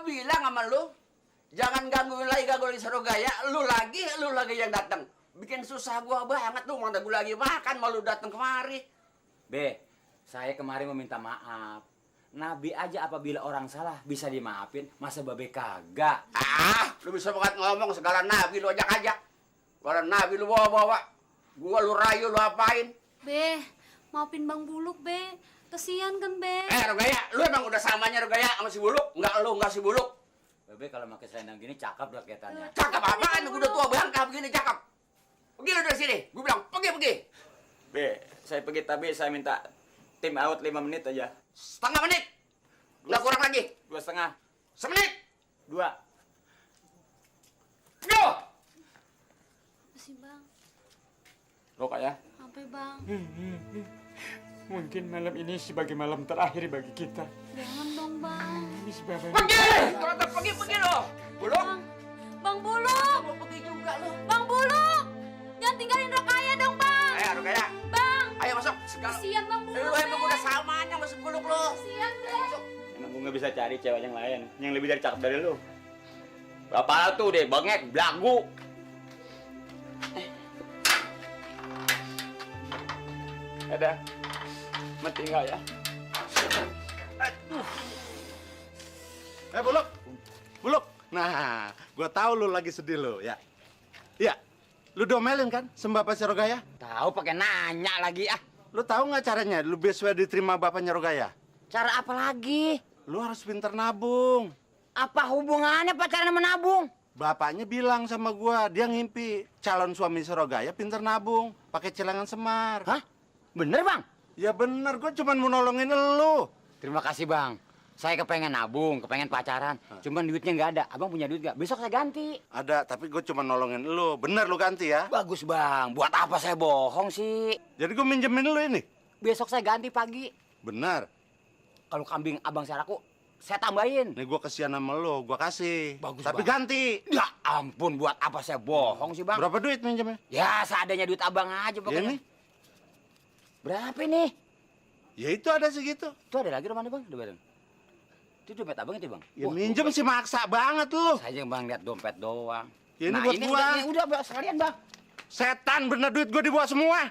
bilang sama lu, jangan gangguin lagi Sarogaya. Lu lagi yang datang. Bikin susah gua banget lu, mana gua lagi makan malu datang kemari. Be, saya kemarin meminta maaf. Nabi aja apabila orang salah bisa dimaafin, masa babe kagak? Ah, lu bisa banget ngomong segala nabi lu ajak-ajak. Kalau nabi lu bawa-bawa, gua lu rayu lu apain? Be, maafin Bang Buluk, Be. Kesian kan, Be? Rogaya, lu emang udah samanya Rogaya sama si Buluk? Enggak si Buluk. Babe kalau pakai selendang gini cakep lah kelihatannya. Cakep apaan? Gua udah tua bangka begini cakep. Pergi lu dari sini. Gua bilang, pergi. Be, saya pergi tapi saya minta tim out 5 menit aja. Setengah menit. Nggak kurang lagi. 2,5. Semenit. 2. Go! Makasih, Bang. Lo ya? Sampai, Bang. Mungkin malam ini sebagai malam terakhir bagi kita. Jangan dong, Bang. Ini sebagai Pergi! Kalau tak pergi lo. Buluk. Bang Buluk! Mau pergi juga lo. Bang Buluk! Jangan tinggalin Rokaya dong, Bang! Ayo Rogaya. Bang! Ayo masuk. Sekarang. Kesian Bang Buluk, Lu emang Be. udah samanya masuk Buluk lo. Kesian, Be. Masuk. Emang gue nggak bisa cari cewek yang lain yang lebih dari cakep dari lu. Bapak tuh deh, bengek, belagu. Ada, mati nggak ya? Buluk. Nah, gua tahu lu lagi sedih lu, ya. Iya. Lu domelin kan sama Bapak Sarogaya? Tahu pakai nanya lagi ah. Lu tahu nggak caranya lu beasiswa diterima Bapaknya Rogaya? Cara apa lagi? Lu harus pinter nabung. Apa hubungannya pacaran sama nabung? Bapaknya bilang sama gua, dia ngimpi calon suami Sarogaya pinter nabung, pakai celengan semar. Hah? Bener bang? Ya bener, gua cuma mau nolongin lu. Terima kasih bang. Saya kepengen nabung, kepengen pacaran. Cuman duitnya nggak ada. Abang punya duit nggak? Besok saya ganti. Ada, tapi gua cuma nolongin lu. Bener lu ganti ya? Bagus bang. Buat apa saya bohong sih? Jadi gua minjemin lu ini. Besok saya ganti pagi. Bener. Kalau kambing abang saya laku, saya tambahin. Nih gua kesian sama lu, gua kasih. Bagus, tapi Bang. ganti. Ya ampun, buat apa saya bohong sih bang? Berapa duit minjemnya? Ya seadanya duit abang aja Ya pokoknya. nih. Berapa nih? Ya itu ada segitu. Itu ada lagi rumahnya bang, udah bareng. Itu dompet abang itu bang. Ya Wah, minjem dompet. sih maksa banget lu. Saya bang lihat dompet doang. Ya, ini buat gua. udah sekalian bang. Setan bener duit gua dibawa semua.